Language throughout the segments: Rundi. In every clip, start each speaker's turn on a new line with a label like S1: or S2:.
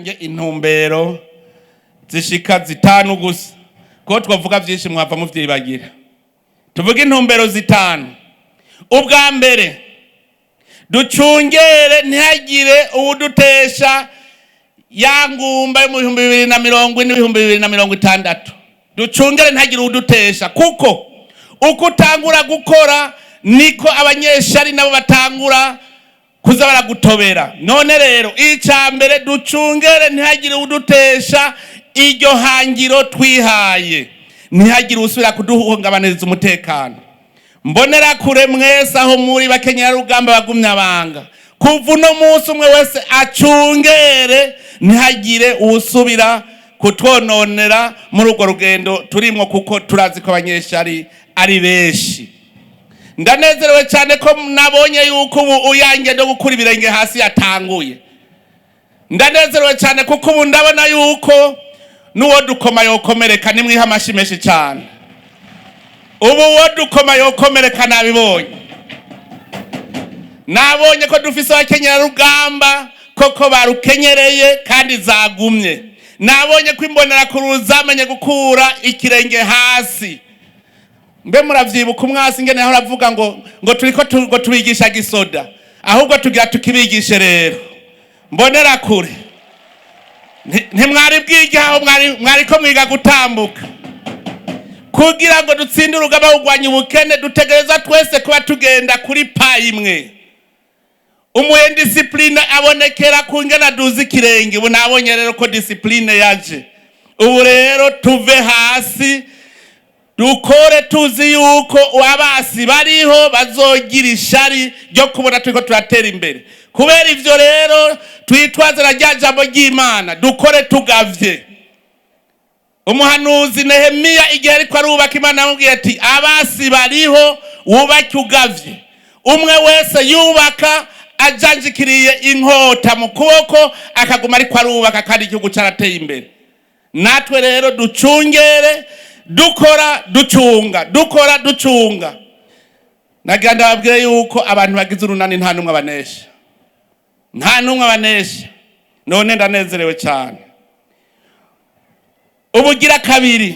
S1: Ntange intumbero zishika 5 gusa, kuko twavuga byinshi mwava muvyibagira. Tuvuge intumbero 5. Ubwa mbere, ducungere ntihagire uwudutesha ya ngumba yo mu 2040, 2060. Ducungere ntihagire uwudutesha, kuko uko utangura gukora niko abanyeshari nabo batangura kuza baragutobera. None rero icya mbere, ducungere ntihagire uwudutesha iryo hangiro twihaye, ntihagire usubira kuduhungabaniriza umutekano. Mbonera kure mwese aho muri bakenyerarugamba bagumya banga, kuva uno munsi umwe wese acungere ntihagire uwusubira kutwononera muri urwo rugendo turimwo, kuko turazi ko abanyeshari ari benshi. Ndanezerewe cyane ko nabonye yuko ubu uyange no gukura ibirenge hasi yatanguye. Ndanezerewe cyane kuko ubu ndabona yuko n'uwo dukoma yokomereka. Nimwiha amashi menshi cyane. Ubu uwo dukoma yokomereka, nabibonye. Nabonye ko dufise abakenyerarugamba koko barukenyereye kandi zagumye. Nabonye ko imbonerakure zamenye gukura ikirenge hasi. Mbe muravyibuka umwasi ingene yahora avuga ngo turiko ngo tubigisha gisoda, ahubwo tugira tukibigishe rero. Mbonerakure, ntimwari bwige aho mwariko mwiga gutambuka. Kugira ngo dutsinde urugamba rwo ubukene, dutegereza twese kuba tugenda kuri pas imwe. Umu indiscipliné abonekera ku ngene aduza ikirenge. Ubu nabonye rero ko discipline yaje. Ubu rero tuve hasi, dukore tuzi yuko abasi bariho bazogira ishari ryo kubona turiko turatera imbere. Kubera ivyo rero, twitwaze na rya jambo ry'Imana, dukore tugavye. Umuhanuzi Nehemiya, igihe ariko arubaka, Imana yamubwiye ati: "Abasi bariho, wubake ugavye." Umwe wese yubaka ajanjikiriye inkota mu kuboko, akaguma ariko arubaka, kandi igihugu carateye imbere. Natwe rero ducungere, dukora ducunga, dukora ducunga. Nagira ndababwire yuko abantu bagize urunani nta n'umwe abanesha, nta n'umwe abanesha. None ndanezerewe cyane. Ubugira kabiri,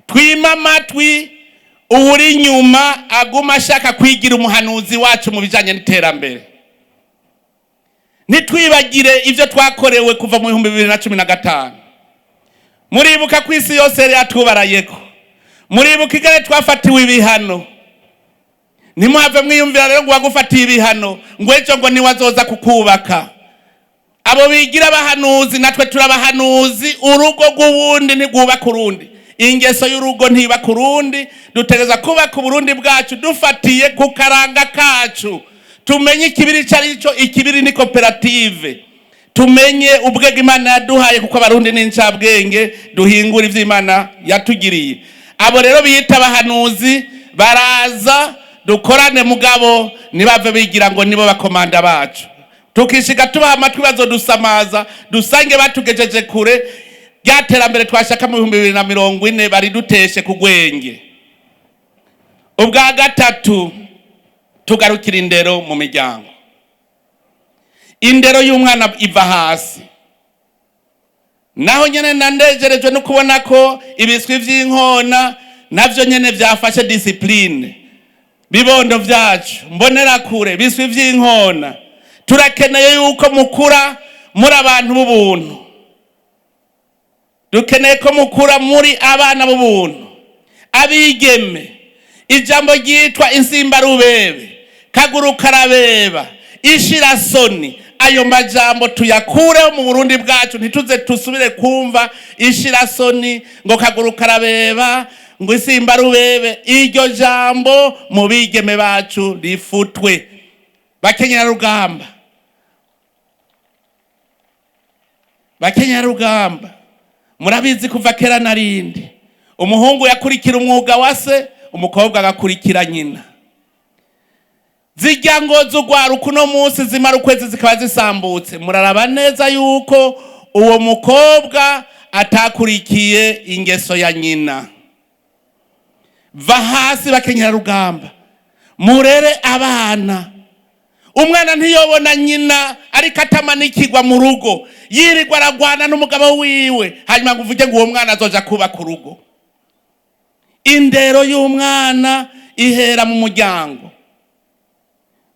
S1: twima amatwi uwuri inyuma aguma ashaka kwigira umuhanuzi wacu mu bijyanye n'iterambere. Ntitwibagire ibyo twakorewe kuva mu 2015. Muribuka ko isi yose yari yatubarayeko. Muribuka igare twafatiwe ibihano. Ntimuhave mwiyumvira rero ngo wagufatiye ibihano ngo ejo ngo niwe azoza kukubaka. Abo bigira abahanuzi, natwe turabahanuzi. Urugo rw'uwundi ntirwubaka urundi, ingeso y'urugo ntibaka urundi. Dutegereza kubaka Uburundi bwacu dufatiye ku karanga kacu. Tumenye ikibiri icyo ari cyo. Ikibiri ni koperative. Tumenye ubwenge Imana yaduhaye, kuko Abarundi ni incabwenge, duhingura ivyo Imana yatugiriye. Abo rero biyita abahanuzi baraza dukorane, mugabo ntibave bigira ngo nibo bakomanda bacu. Tukishiga tubaha amatwi, bazodusamaza dusange batugejeje kure rya terambere twashaka mu 2040, bariduteshe ku gwenge. Ubwa gatatu, tugarukira indero mu miryango. Indero y'umwana iva hasi. Naho nyene nandejerejwe no kubona ko ibiswi vy'inkona navyo nyene vyafashe discipline. Bibondo vyacu, mbonerakure, biswi vy'inkona, turakeneye yuko mukura muri abantu b'ubuntu. Dukeneye ko mukura muri abana b'ubuntu. Abigeme, ijambo ryitwa insimbarubebe, kaguru karabeba, ishirasoni, ayo majambo tuyakureho mu Burundi bwacu. Ntituze tusubire kumva ishirasoni, ngo kaguru karabeba, ngo isimbarubebe. Iryo jambo mu bigeme bacu rifutwe. Bakenyerarugamba, bakenyerarugamba, murabizi, kuva kera narindi umuhungu yakurikira umwuga wa se, umukobwa agakurikira nyina. Zijya ngo zugwaruka uno munsi zimara ukwezi zikaba zisambutse, muraraba neza yuko uwo mukobwa atakurikiye ingeso ya nyina. Va hasi, bakenyerarugamba, murere abana. Umwana ntiyobona nyina ariko atamanikirwa mu rugo, yirirwa aragwana n'umugabo wiwe, hanyuma ngo uvuge ngo uwo mwana azoja kubaka urugo. Indero y'umwana ihera mu muryango.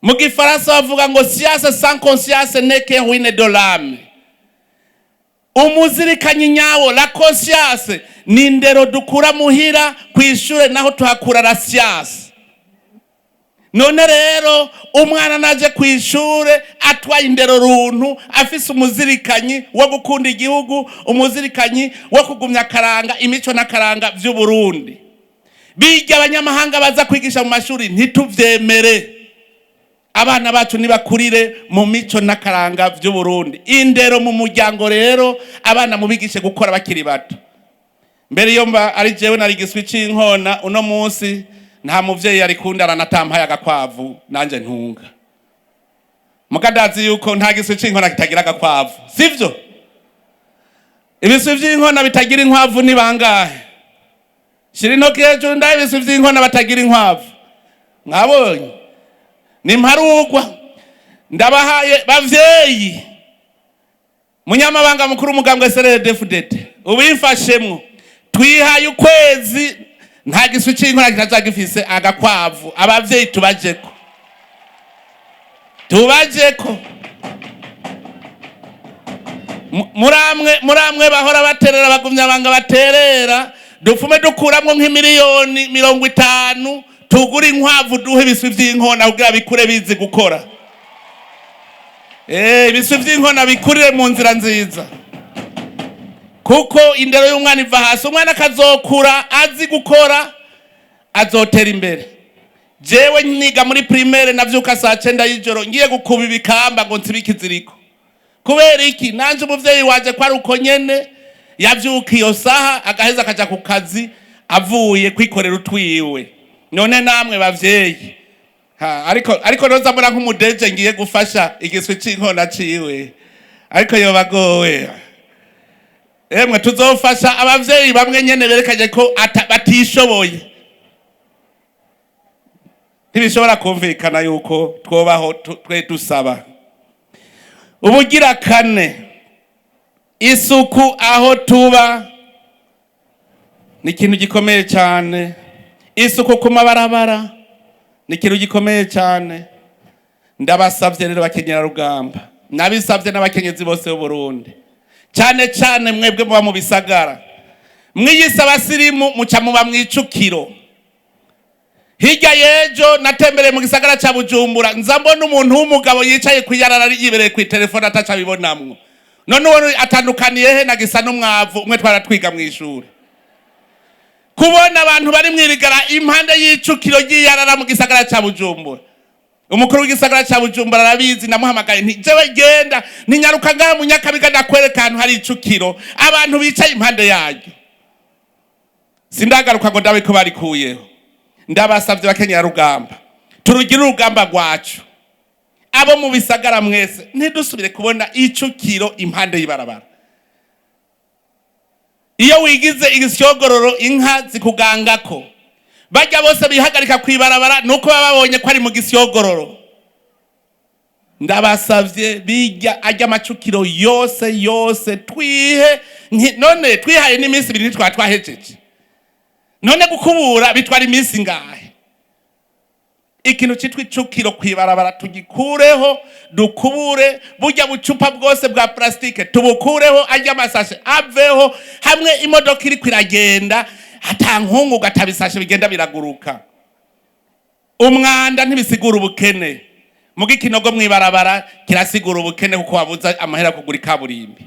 S1: Mu Gifaransa bavuga ngo: "Science sans conscience n'est que ruine de l'âme." Umuzirikanyi nyawo, la conscience, ni indero dukura muhira. Ku ishure naho tuhakura la science. None rero umwana naje ku ishure atwaye indero runtu, afise umuzirikanyi wo gukunda igihugu, umuzirikanyi wo kugumya akaranga, imico n'akaranga vy'Uburundi. Bijya abanyamahanga baza kwigisha mu mashuri ntituvyemere. Abana bacu nibakurire mu mico n'akaranga vy'Uburundi. Indero mu muryango rero, abana mubigishe gukora bakiri bato. Mbere iyo mba ari jewe nari igiswi c'inkona, uno munsi nta muvyeyi yari kundarana atampaye agakwavu nanje ntunga. Mugadazi yuko nta giswi c'inkona kitagira agakwavu, sivyo? Ibiswi vy'inkona bitagira inkwavu ni bangahe? Shira intoki hejuru ndahe ibiswi vy'inkona batagira inkwavu. Mwabonye ni mparugwa. Ndabahaye bavyeyi, munyamabanga mukuru umugambwe CNDD-FDD ubimfashemwo, twihaye ukwezi nta giswi c'inkona kitaza gifise agakwavu. Abavyeyi tubajeko, tubajeko. Muramwe muramwe bahora baterera, bagumya banga baterera, dupfume dukuramwo nk'imiliyoni 50, tugure inkwavu, duhe ibiswi vy'inkona kugira bikure bizi gukora. Ibiswi vy'inkona bikurire mu nzira nziza, kuko indero y'umwana iva hasi. Umwana akazokura azi gukora, azotera imbere. Jewe niga muri primaire navyuka saa 9 y'ijoro ngiye gukuba ibikamba ngo nsibe ikiziriko. Kubera iki? Nanje umuvyeyi wanje ko ari uko nyene yavyuka iyo saha, agaheza akaja ku kazi avuye kwikorera utwiwe. None namwe bavyeyi, ha, ariko noza mbona nk'umudeje ngiye gufasha igiswi c'inkona ciwe, ariko yobagowe. Emwe, tuzofasha abavyeyi bamwe nyene berekanye ko batishoboye. Ntibishobora kumvikana yuko twobaho twe dusaba. Ubugira kane, isuku aho tuba ni ikintu gikomeye cyane. Isuku ku mabarabara ni ikintu gikomeye cyane. Ndabasabye rero bakenyerarugamba, nabisabye n'abakenyezi bose b'Uburundi, cyane cyane mwebwe muba mu bisagara, mwiyise abasirimu, muca muba mwicukiro. Hirya y'ejo natembereye mu gisagara ca Bujumbura, nza mbona umuntu w'umugabo yicaye kwiyarara yibereye ku telefone, ataca abibonamwo. None uwo atandukaniye he na gisa n'umwavu umwe twaratwiga mw'ishuri? Kubona abantu bari mwirigara impande y'icukiro ry'iyarara mu gisagara ca Bujumbura. Umukuru w'igisagara ca Bujumbura arabizi. Namuhamagaye nti: "Jewe genda ntinyaruka ngaha mu Nyakabiga, ndakwereka ahantu hari icukiro, abantu bicaye impande yaryo." Sindagaruka ngo ndabe ko barikuyeho. Ndabasavye bakenyerarugamba, turugire urugamba rwacu. Abo mu bisagara mwese, ntidusubire kubona icukiro impande y'ibarabara. Iyo wigize igisyogororo, inka zikugangako. Bajya bose bihagarika kwibarabara nuko baba babonye ko ari mu gisyogororo. Ndabasavye, bijya ajya amacukiro yose yose twihe none twihaye n'iminsi 2 ntitwaba twahejeje. None gukubura bitwara iminsi ngahe? Ikintu citwa icukiro kwibarabara tugikureho, dukubure burya bucupa bwose bwa plastike tubukureho, ajya amasashe aveho. Hamwe imodoka iriko iragenda ata nkungugu, atabisashe bigenda biraguruka. Umwanda ntibisigura ubukene, muga ikinogo mwibarabara kirasigura ubukene, kuko wabuza amahera kugura ikaburimbi.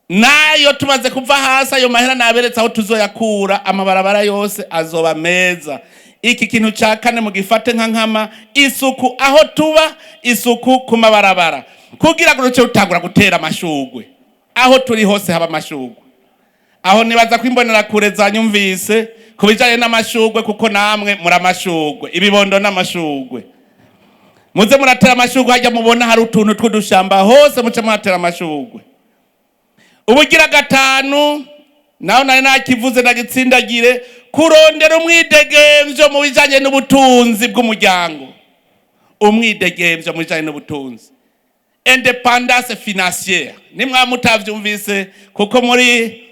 S1: Nayo tumaze kuva hasi, ayo mahera naberetse aho tuzoyakura, amabarabara yose azoba meza. Iki kintu ca kane mugifate nka nkama: isuku aho tuba, isuku ku mabarabara, kugira ngo duce dutangura gutera amashugwe. Aho turi hose haba amashugwe. Aho nibaza ko imbonerakure zanyumvise ku bijanye n'amashugwe, kuko namwe muri amashugwe, ibibondo n'amashugwe. Muze muratera amashugwe hajya mubona hari utuntu tw'udushamba hose, muce muratera amashugwe. Ubugira gatanu, naho nari nakivuze ndagitsindagire: kurondera umwidegemvyo mu bijanye n'ubutunzi bw'umuryango. Umwidegemvyo mu bijanye n'ubutunzi, indépendance financière. Nimwa mutavyumvise kuko muri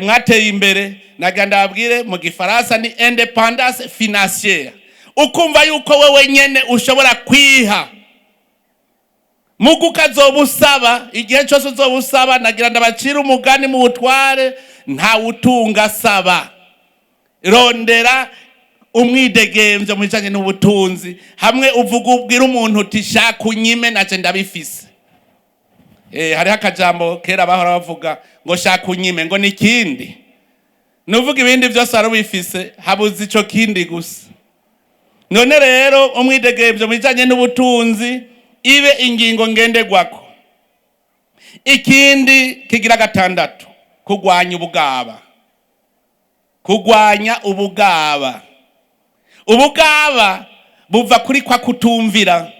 S1: mwateye imbere, nagira ndababwire mu Gifaransa ni indépendance financière. Ukumva yuko wewe nyene ushobora kwiha mugu ukazoba usaba igihe cyose uzoba usaba. Nagira ndabacira umugani mu butware: ntawutunga asaba. Rondera umwidegemvyo mu bijanye n'ubutunzi, hamwe uvuga, ubwira umuntu uti: "Shaka unyime, naje ndabifise." Hariho akajambo kera bahora bavuga ngo: "Shaka unyime", ngo ni ikindi nuvuga ibindi byose wari ubifise, habuze ico kindi gusa. None rero umwidegemvyo mu bijanye n'ubutunzi ibe ingingo ngenderwako. Ikindi kigira gatandatu, kurwanya ubugaba. Kurwanya ubugaba. Ubugaba buva kuri kwa kutumvira.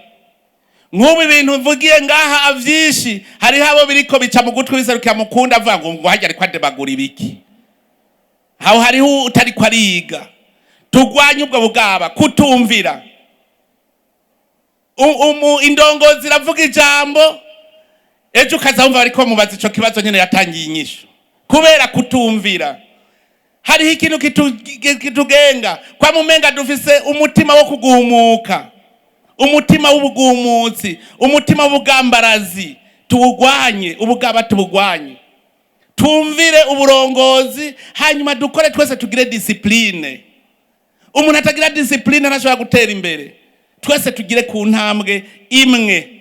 S1: Nk'ubu ibintu mvugiye ngaha vyinshi, hariho abo biriko bica mu gutwi biserukira mukunda, avuga ngo harya ariko adebagura ibiki? Aho hariho utariko ariga. Turwanye ubwo bugaba, kutumvira. Indongozi iravuga ijambo, ejo ukaza wumva bariko mubaza ico kibazo nyene yatangiye inyishu kubera kutumvira. Hariho ikintu kitugenga kwa mumenga dufise umutima wo kugumuka, umutima w'ubugumutsi, umutima w'ubugambarazi. Tuwugwanye ubugaba, tubugwanye, tumvire uburongozi, hanyuma dukore twese, tugire discipline. Umuntu atagira discipline ntashobora gutera imbere. Twese tugire ku ntambwe imwe.